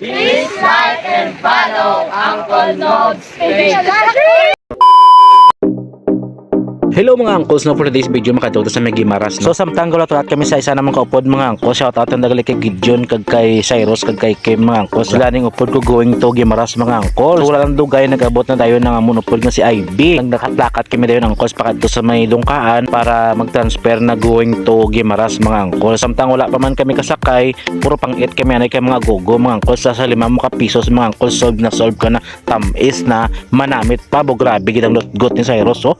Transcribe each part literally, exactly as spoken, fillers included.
Please like and follow Uncle Nob's page. Hello mga uncles, no, for today's video makadto ta sa may Guimaras, no? So samtang galuhat-luhat kami sa isa namon ka upod mga uncles, shout out ang dagali kay Gideon kag kay Cyrus kag kay Kim mga uncles. Sila ning upod ko going to Guimaras mga uncles. So wala lang dugay, nag-abot na dayon ang amon upod nga si Ivy. Naglakat-lakat kami dayon uncles pakadto sa may Dungkaan para mag-transfer na going to Guimaras mga uncles. Samtang wala pa man kami kasakay, puro pang-it kami anay kay mga gogo mga uncles. Sa, sa lima mo ka pisos mga uncles, solve na solve ka na, tamis na, manamit pa, bo, grabe gid ang lutgot ni Cyrus, oh.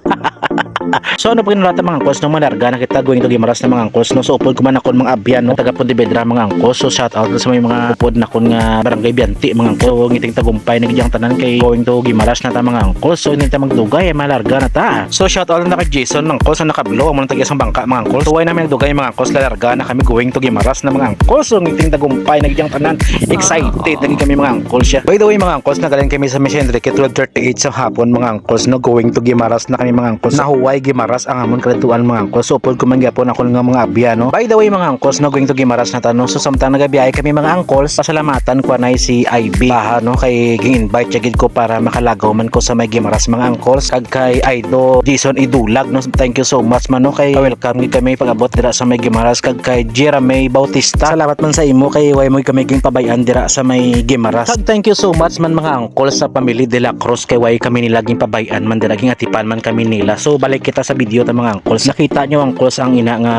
So ano pa ginulata mga uncles, no, malarga na kita going to Guimaras na mga uncles, no. So upod ko man akon mga abyan, no, taga Pontevedra mga uncles. So shout out sa may mga upod nakon nga barangay Bianti mga uncles. So ngiting tagumpay na gid ang tanan kay going to Guimaras na ta mga uncles. So hindi ta magdugay, malarga na ta. So shout out na kay Jason mga uncles, sa nakablo, amo nang tag-iya sang bangka mga uncles. So way na may nagdugay mga uncles, lalarga na kami going to Guimaras na mga uncles. So ngiting tagumpay na gid ang tanan, excited na gid kami mga uncles siya. By the way mga uncles, nagaling kami sa Mission Enrique twelve thirty-eight sa hapon mga uncles, no, going to Guimaras na kami mga uncles. Nahuway Guimaras ang amon kadtuan mga uncles. So upod ko man gyapon akon nga mga abyan, no. By the way mga uncles, no, going to Guimaras na ta, no. So samtang nagabiyahe kami mga uncles, pasalamatan ko anay si Ivy Baha, no, kay ging-invite siya gid ko para makalagaw man ko sa may Guimaras mga uncles, kag kay Idol Jason Idulag, no. Thank you so much man, no, kay welcome gid kami pag-abot dira sa may Guimaras, kag kay Jeremy Bautista. Salamat man sa imo kay way mo kami ginpabay-an dira sa may Guimaras. Kag thank you so much man mga uncles sa family De La Cruz kay way kami nila ginpabay-an man dira, gingatipan man kami nila. So balik kita sa video ta mga uncles. Nakita nyo uncles ang ina nga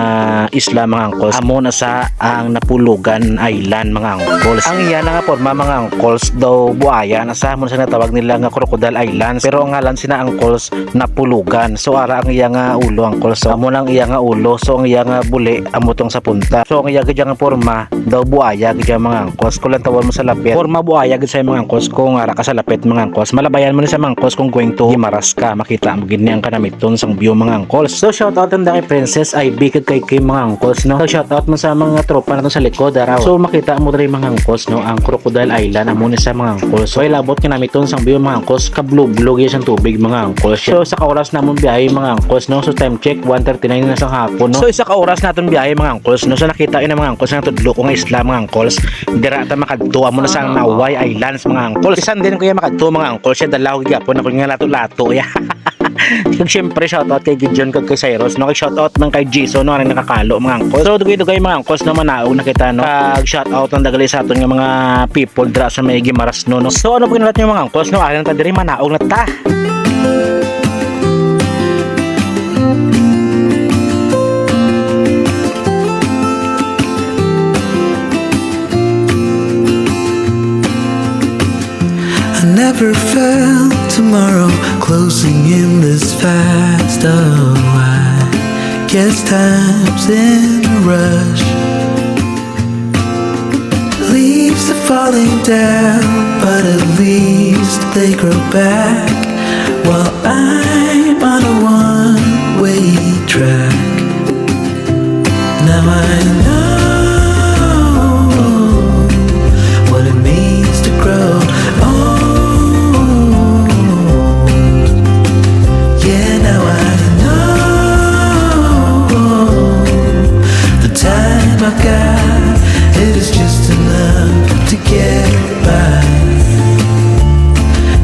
isla mga uncles. Amo na sa ang Napulugan Island mga uncles. Ang iya na nga porma mga uncles daw buaya na sa, amo na sa natawag nila nga Crocodile Islands. Pero ang ngalan sina uncles Napulugan. So ara ang iya nga ulo uncles. So amo na ang iya nga ulo. So ang iya nga buli amo tong sa punta. So ang iya gid nga porma daw buaya gid mga uncles. Kung lantawon mo sa lapit, porma buaya gid sa mga uncles kung ara ka sa lapit mga uncles. Malabayan mo ni sa mga uncles kung going to Guimaras ka. Makita mo gid ni ang kanamiton sang view mga uncles. So shout out ang kay Princess Ivy kag kay Kim mga uncles, no. So shout out man sa mga tropa naton sa likod, araw. So makita mo diri mga uncles, no, ang Crocodile Island amo ni sa mga uncles. So ilabot nga namiton sang view mga uncles, kablo-blo gyud sang tubig mga uncles. So sa ka oras namon biyahe mga uncles, no. So time check one thirty-nine na sa hapon, no. So isa ka oras naton biyahe mga uncles, no. So nakita yun ang mga uncles ang tudlo ko nga isla mga uncles. Dira ta makadto, amo na sa Nahuway Islands mga uncles. Bisan din ko ya makadto mga uncles, siya dalaw gyapon ako nga lato-lato ya. Kag syempre, shout out kay Gideon kag kay Cyrus, no? Kag shout out man kay Jason, no? Ang nakakalo, mga angkos. So, dugay-dugay, mga angkos, no? Manaog na kita, no? Kag shout out ang dagali sa aton nga mga people dira sa may Guimaras, no, no? So, ano pa ginalat niyo, mga angkos, no? Ari na ta diri, manaog na ta. I never felt tomorrow closing in this fast. Oh, I guess time's in a rush. Leaves are falling down, but at least they grow back. While I'm on a one-way track. Now I know what it means to grow old. Yeah, now I know the time I've got, it is just enough to get by.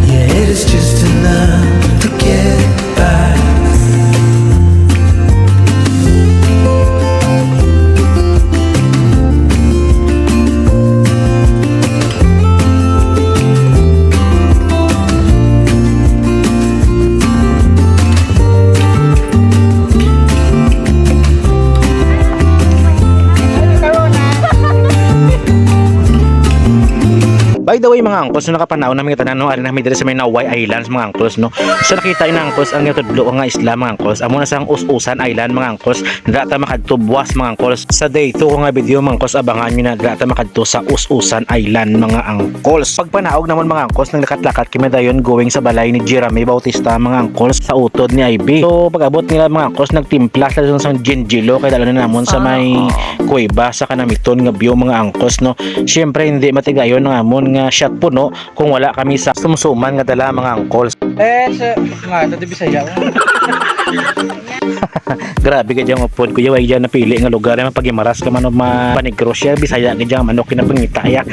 Yeah, it is just enough to get by. By the way, mga angkos, so nakapanaw na mi tanan, no? Ari na mi diri sa may Nahuway Islands, mga angkos, no? So nakita na, angkos, ang gitudlo nga isla, mga angkos. Amo na sang Us-usan Island, mga angkos. Dira ta makadto buwas, mga angkos. Sa day two ko nga video, mga angkos, abangan nyo na dira ta makadto sa Us-usan Island, mga angkos. Pagpanaog namon, mga angkos, naglakat-lakat kami dayon going sa balay ni Jeremy Bautista, mga angkos, sa utod ni Ivy. So, pag-abot nila, mga angkos, nagtimpla sila sang Gin Gelo kay dala na namon sa may kuweba sa kanamiton nga view, mga angkos, no? Siyempre, hindi matigayon ang amon ah, shot puno kung wala kami sa sumsuman nga dala, mga angkol. Eh, sa, nga, ito di Bisaya. Grabe ka dyan, upod, kuya. Way dyan napili nga lugar, eh, mapagimaras ka man o ma-, panigro siya, Bisaya ka dyan, manok, kinapangita, ya.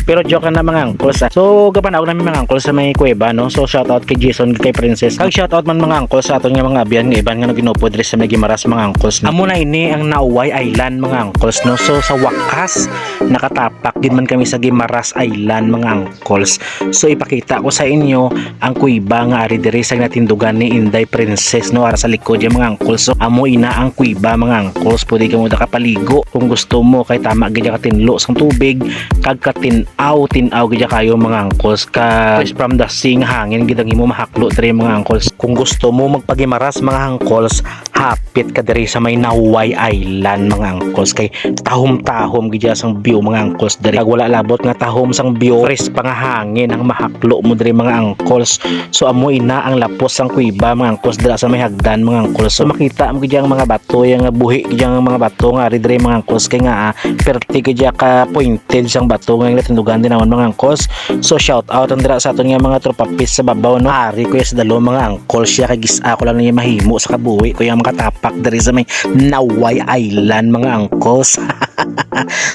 Pero joke lang na, mga angkol, sa. So, gapanaog namin, mga angkol, sa may kuweba, no? So, shout out kay Jason, kay Princess. Kag shout out man, mga angkol, sa aton nga mga abyan nga iban nga nag-inupod diri sa may Gimaras, mga angkol, no? Amo na ini ang Nauway Island, mga angkol, no? So, sa wakas, nakatapak gid man kami sa Gimaras Island, mga angkol. So, ipakita ko sa inyo ang kuweba nga ari diri sa ginatindugan ni Inday Princess, no, ara sa likod ya, mga angkol. So, amo ina ang kuweba, mga angkol. Pwede kamo nakapaligo kung gusto mo, kay tama gid ya katinlo sang tubig, kag katin-aw, tin-aw gid ya kayo, mga angkol. Ka fresh from the sea nga hangin gid ang imo mahaklo diri, mga angkol. Kung gusto mo magpagimaras, mga angkol, hapit ka diri sa may Nauway Island, mga angkol, kay tahom-tahom gid ya sang view, mga angkol, diri. Kag wala labot nga tahom sang view, fresh pa nga hangin ang mahaklo mo diri, mga angkol. So, amo ina ang lapos sang kuweba, mga angkol, dira sa may hagdan, mga angkol. So, makita mo gid ya ang mga bato, ya nga buhi gid ya ang mga bato nga ari diri, mga angkol, kay nga, ah, perti gid ya ka pointed sang bato nga ginatindugan din naman, mga angkol. So, shout out ang dira sa aton nga mga tropapis sa babaw, no? Ari ko ya sa dalo, mga angkol, siya kay gis-a ko lang niya mahimo sa kabuhi ko ya makatapak diri sa may Nauway Island, mga angkol.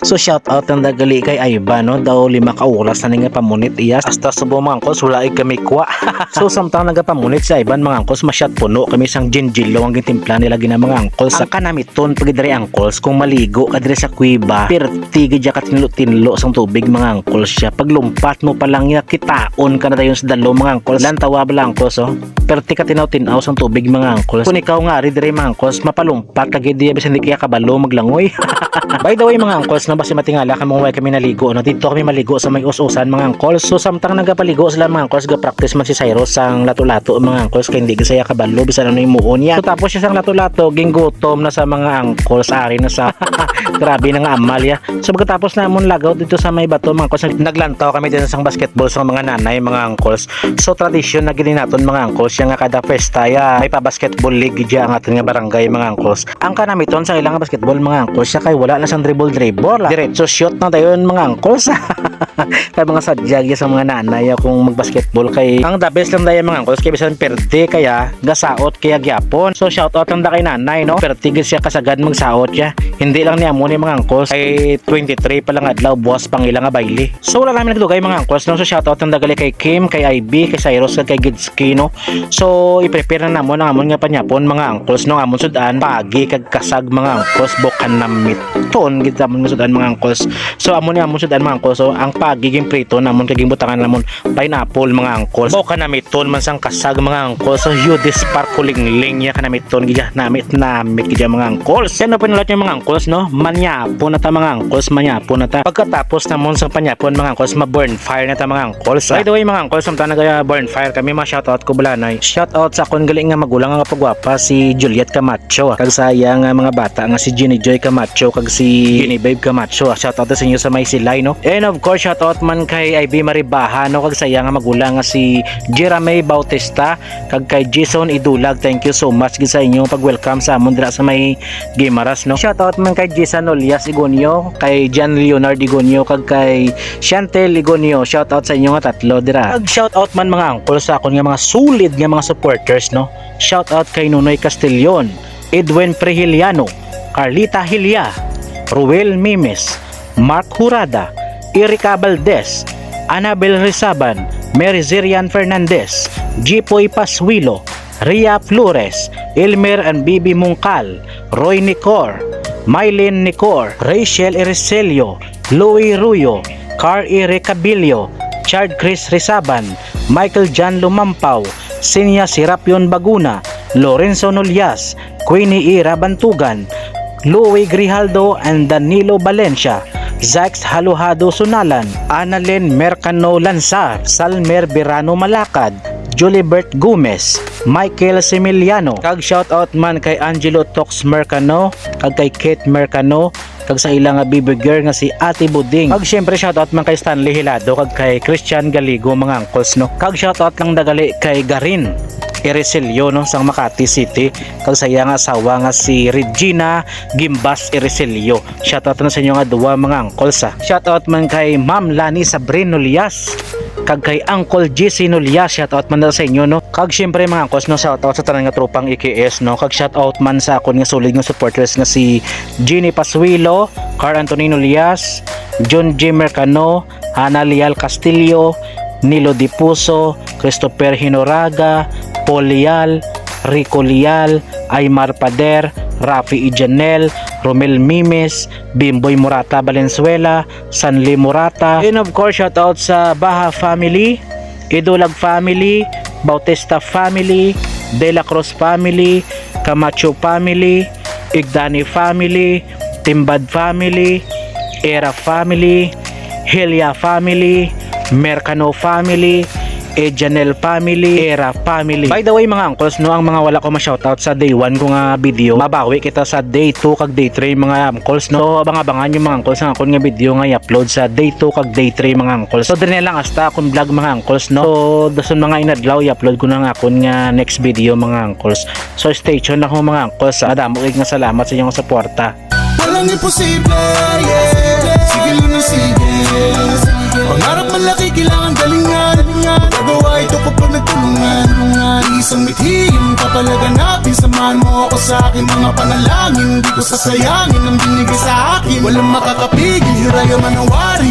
So, shout out ang dagali kay Ivan, no? Daw lima ka oras na ni nga pamunit iya. Hasta subong, mga angkol, wala ay kami kwa. So, samtang nagapamunit si Ivan, mga angkol, masyat puno kami sang jinjilo ang gintimpla nila gina, mga angkol. Ang kanamiton pa gid diri, angkol, kung maligo ka diri sa kuweba, perti gid ya katinlo-tinlo sang tubig, mga angkol, siya. Paglumpat mo pa lang ya, kitaon ka na dayon sa dalo, mga angkol. Lantawa ba lang, angkol, so? Perti ka tinaw-tinaw sang tubig, mga angkol. Kung ikaw nga ari diri, mga angkol, mapalumpat ka gid diya, bisan di kaya kabalo maglangoy. By the way, mga angkol, no, basi matingala kamo, way kami naligo, no? Dito kami maligo sa may us-usan, mga angkol. So, samtang nagapaligo sila, mga angkol, ga-practice man si Cyrus sang lato-lato, mga angkol, kay hindi gid siya kabalo bisan ano imuon niya. So, tapos siya sang lato-lato, ginggutom na sa mga angkol, sa ari na sa grabe na nga amal ya. So, pagkatapos namon lagaw dito sa may bato, mga angkol, naglantaw kami din sang basketball sa mga nanay, mga angkol. So, tradisyon na gid naton, mga angkol, siya nga kada pesta ya may pa-basketball league gid ang aton nga barangay, mga angkol. Ang kanamiton sa ilang basketball, mga angkol, siya kay wala na sang dribble-dribble. Diretso shoot na dayon, mga angkol. Kay mga sadyag ya sa mga nanay ya kung magbasketball, kay ang the best lang dayon, mga angkol, kay bisan perde kaya gasaot kaya gyapon. So, shout out lang da kay nanay, no? Perde gid siya kasagad magsaot ya. Hindi lang ni amo ni, mga angkol, kay twenty-three pa lang adlaw, buwas pang ila nga bayle. So, wala namin nagdugay, mga angkol, no? So, shout out lang da gali kay Kim, kay I B, kay Cyrus, kag kay Gidsky, no? So, i-prepare na namon ang amon nga panyapon, mga angkol, no? Amon sudan, pagi kag kasag, mga angkol, bukan namiton gid amon nga sudan, mga angkol. So, amo ni amon sudan, mga angkol. So, ang pagi ginprito namon kag ginbutangan namon pineapple, mga angkol. Bukan namiton man sang kasag, mga angkol. So, you this parkulingling ya kanamiton gid ya, namit-namit gid ya, mga angkol. Yan, open ulit yung mga angkol, no? Manyapon na ta, mga angkol, manyapon na ta. Pagkatapos namon sang panyapon, mga angkol, ma-burn fire na ta, mga angkol. By the way, mga angkol, samtang naga-burn fire kami, mga shoutout ko, Bulanay. Shoutout sa akon gali nga magulang nga pagwapa, si Juliet Camacho, kag sa iya nga mga bata nga si Jenny Joy Camacho kag si Jenny Babe Camacho. Shoutout sa inyo sa may silay, no? And of course, shoutout man kay I B Maribaha, no, kag sa iya nga magulang nga si Jerame Bautista kag kay Jason Idulag. Thank you so much gid sa inyong pag-welcome sa amon dira sa may Guimaras, no? Shoutout man kay Jason Olias Igonio, kay John Leonard Igonio, kag kay Chantel Igonio. Shoutout sa inyo nga tatlo dira. Kag shoutout man, mga angkol, sa akon nga mga solid nga mga supporters, no? Shoutout kay Nunoy Castillon, Edwin Prehiliano, Carlita Hilia, Ruel Mimes, Mark Hurada, Erica Valdez, Annabel Rizaban, Mary Zirian Fernandez, Jipoy Paswilo, Ria Flores, Elmer and Bibi Mungkal, Roy Nicor, Mylene Nicor, Rachel Iriselio, Louis Ruyo, Carl E. Recabillo, Chard Chris Rizaban, Michael John Lumampaw, Sinya Serapion Baguna, Lorenzo Nolias, Queenie E. Rabantugan, Louis Grijaldo and Danilo Valencia, Zax Haluhado Sunalan, Annalyn Mercano Lansar, Salmer Birano Malakad, Julibert Gomez, Michael Similiano, kag shoutout man kay Angelo Tox Mercano, kag kay Kate Mercano, kag sa ila nga baby girl nga si Ate Buding. Kag syempre, shoutout man kay Stanley Hilado kag kay Christian Galigo, mga angkol, no? Kag shoutout lang da gali kay Garin Ereselio, no, sang Makati City, kag sa iya nga asawa nga si Regina Gimbas Ereselio. Shout out na sa inyo nga duwa, mga uncles, ah. Shout out man kay Ma'am Lani Sabrin Nolias kag kay Uncle G C Nolias. Shout out man na sa inyo, no. Kag syempre, mga uncles, no, shout out sa tanan nga tropang A K S, no. Kag shout out man sa akon nga solid nga supporters nga si Jeannie Pasuelo, Carl Anthony Nolias, John J Mercano, Hana Leal Castillo, Nilo Dipuso, Christopher Hinoraga, Paul Leal, Rico Leal, Aymar Pader, Rafi Ijanel, Romel Mimes, Bimboy Murata Valenzuela, Sanli Murata, and of course, shout out sa Baha family, Idulag family, Bautista family, De La Cruz family, Camacho family, Igdani family, Timbad family, Era family, Helia family, Mercano family, Ejanel family, Era family. By the way, mga uncles, no, ang mga wala ko ma-shoutout sa day one ko nga video, mabawi kita sa day two kag day three, mga uncles, no. So, abang-abangan yung mga uncles ang akon nga video nga i-upload sa day two kag day three, mga uncles. So, diri na lang hasta akon vlog, mga uncles, no. So, dason mga inadlaw i-upload ko na ang akon nga next video, mga uncles. So, stay tuned lang, mga uncles, ah. Madamo gid nga salamat sa inyong suporta. Walang imposible, yeah. Sige lang ng sige. Pangarap malaki, kailangan galingan. Magawa ito kapag nagtulungan. Isang mithi yung kapalaganapin. Samahan mo ako sa aking mga panalangin. Di ko sasayangin ang binigay sa akin. Walang makakapigil, hiraya manawari.